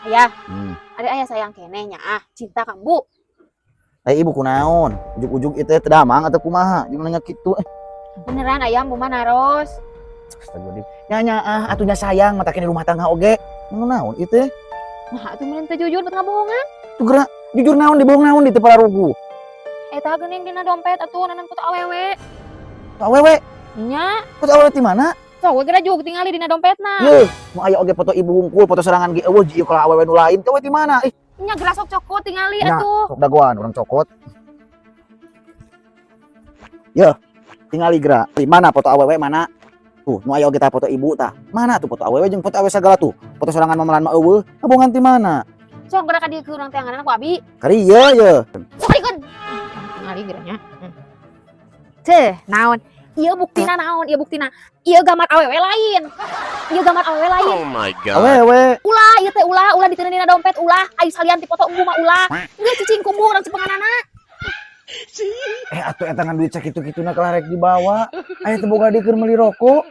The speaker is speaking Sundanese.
Ayah, ada ayah sayang keneh nya ah, cinta ka Ambu. Eh, Ibu kunaon? Ujug-ujug itu teh damang atau kumaha? Jeung nanya kitu eh. Beneran ayah, Ambu mah naros. Astagfirullahaladzim. Nya nya ah, atuh nya sayang mata kini rumah tangga oge. Naon itu? Nah, atuh meureun teu jujur bet ngabohongan. Tuh gerak jujur naon, dibohong naon di teu pararugu. Eta geuning dina dompet atuh nanan foto awewe. Foto awewe? Nya. Foto awewe ti mana? Sok we geura juga tingali dina dompetna. Yeuh, nu aya oge foto ibu hungkul, foto serangan ge euweuh, jieu kalau awewe nu lain teh we ti mana? Ih, Nya geura sok cokot tingali Nya. Atuh. Sok dagoan urang cokot. Yeuh, tingali geura. Di mana foto awewe mana? Tuh, nu aya oge tah foto ibu tah. Mana tuh foto awewe jeung foto awewe sagala tuh? Foto sorangan mamalan mah euweuh. Ngabohongan ti mana? Sok geura ka dieu ke urang teangan ku abi. Kari ieu ye. Sok dikeun. Tingali geura nya. Ceh, naon? Ieu buktina naon? Ieu buktina. Ieu gambar awewe lain. Ieu gambar awewe lain. Oh my God. Awewe. Ulah, ieu teh ulah, ulah diteun dina dompet ulah. Ayo salian ti foto Embu mah ulah. Geus cicing ku Embu urang cepenganana. Eh, atuh eta ngan duit sakitu-kituna kalah rek dibawa. Aya teu boga deui keur meuli rokok.